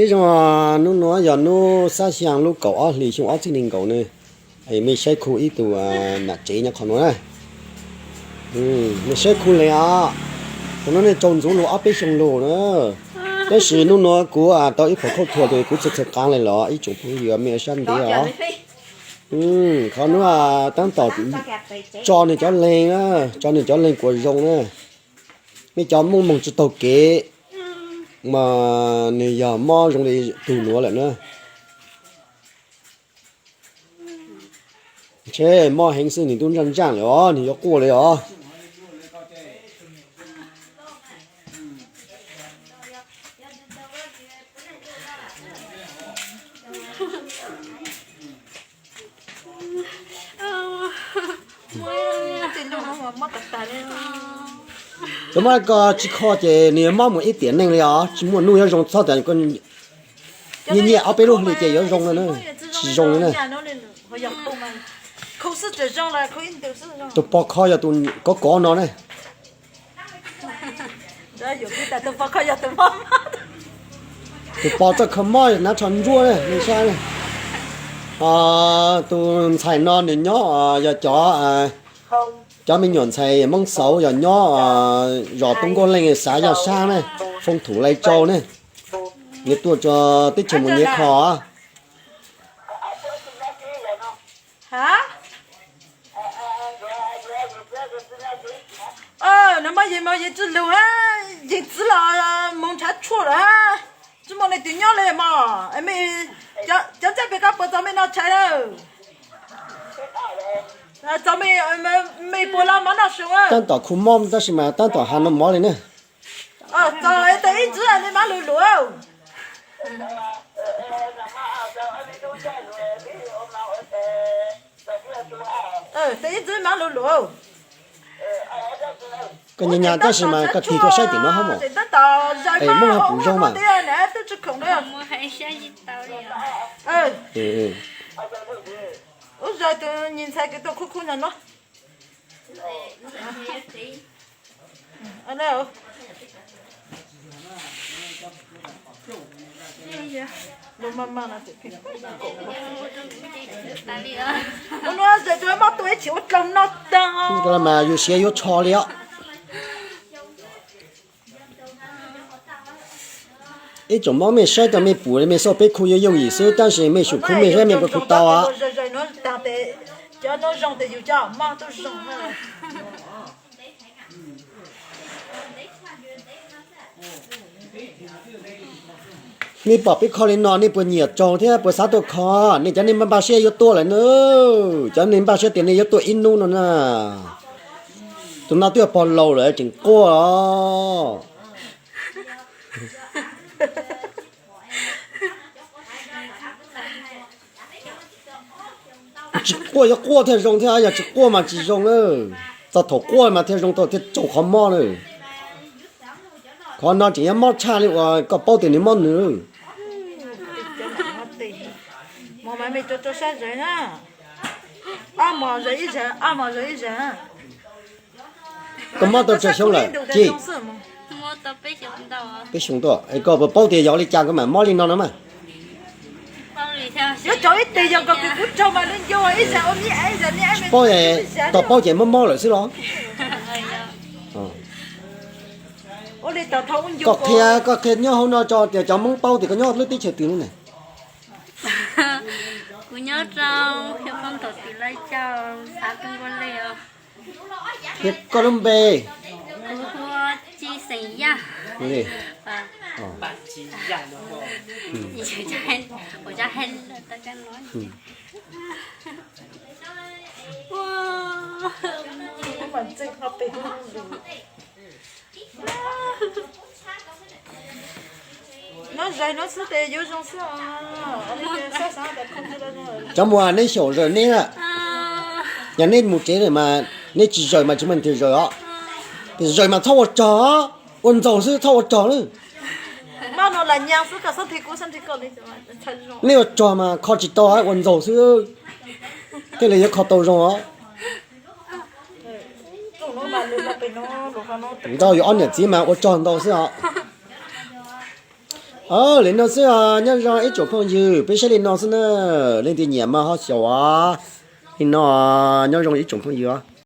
Peb zoo, hnub no yog hnub xab xyaa lub kaum ob hlis xyoo ob txhiab nees nkaum ne. Mej saib khu ib tug nam tsev nyob qhov no na. Mej saib khu le os. Tus no nej tsaug ntxuv lug ob peb xyoo lug na. Tab sis hnub no kuv tau ib qho khaub thuas ces kuv txhaj txhaj qaav le los ib tsoom phooj ywg mej sab ntev os. Qhov nuav tab tom tso nwg cov leeg na, tso nwg cov leeg kuas zoo na. Mej cov moob moog tsi taug kev mas nwg yog mob zoo li tug nuav lawm na. Ntshe mob heev xwb nwg tub ntsaj ntsaj lawm os, nwg yuav quaj li os. Cov mob ko tsi kho ces nws yuav mob mus ib tiam neej li os, tsis muaj nub yuav zoo txhob tas nyiaj nyiaj ob peb lub hlis ces yuav zoo na, tsis zoo li na. Tus pog kho yog tus kov kov no ne. Tus pog txawj kho mob nav tsho ntsuab ne, mej saib ne. Tus ntxhais no nws nyob yog cov, cov me nyuam ntxhais Moob Xauv yog nyob zos Tub Nkuaj Leej xav Yaj Sab ne, Foob Thum Lais Tsau ne. Nws tuaj tso teb chaws mus nyiav kho. Nag hmo yeej mas yeej tsi lug hab, yeej txiv los moog nrhav tshuaj lawm hab, tsi muaj leej twg nyob le mog. Cov ntxawg pem koj puas txaus mej noj tshais lawm? Txaus, mej puas los mov noj su? Tab tom khu mob tab sis mas tab tom has noj mov li ne. Txaus, tes ib ntxwv maj lug luam. Tes ib ntxwv maj lug luam. Koj nyias nyias tab sis mas koj tig tuaj saib tim no hab mog. Es Moob hab puv zoo mas. Ub, zag tus nyias ntxhais kws tuaj khub khub no no. Ua nuav zag tus mob tuaj ib chim ua dlaug no tag. Mas yus siav yuav tsho li os. Ib tsoom mob mej saib tau mej pum mej xauj peb khu yooj yooj yim xwb tab sis mej xyum khu mej saib mej puas khu tau. Nej pom peb kho li no nej puas nyiam tsaug thiab puas xav tuaj kho? Nej cov neeg npaj npaj siab yuav tuaj lawm na. Cov neeg npaj siab tias nej yuav tuaj ib hnub no na. Tus no twb yog pog laus lawm tseem quaj os. Tsis quaj yuav quaj thiaj zoo thiab, yog tsis quaj mas tsis zoo na. Txog thaum quaj mas thiaj zoo tau thiaj tsaug qhov mob na. Qhov no tseem yuav mob tshaj li uas koj paub tias nws mob nws. Koj mob tau tsawg xyoo lawm Ci? Peb xyoo tuaj, koj puas paub tias yog ua li cas koj mam mob li no no mas? Tsis paub, tau paub ces mob mob lawm xwb los? Koj qhia, koj qhia nyob hauv no tso tias cov Hmoob paub tias koj nyob lub teb chaws twg ne. Kuv nyob rau xeev Phoo Thum Lais Tsau, xav Tub Nkuaj Leej os. Qhia koj lub npe. Kuv hu Ci xeem Yaj. Cov muam, neb xyaum zawm neb na. Yog neb mus tsev lawm mas neb tsis zawm mas tsis muaj leej twg zawm os. Zawm mas txhob ua rog, ua ntxaug xwb txhob ua rog na. Nej ua rog mas kho tsis tau, ua ntxaug xwb thiaj li yuav kho tau zoo os. Ntau yuav ob niam txiv mas ua rog ntau xwb os. Li no xwb, nyob zoo ib tsoom phooj ywg, peb saib li no xwb na. Leej twg nyiam mas ho xyaum os. Li no, nyob zoo ib tsoom phooj ywg os.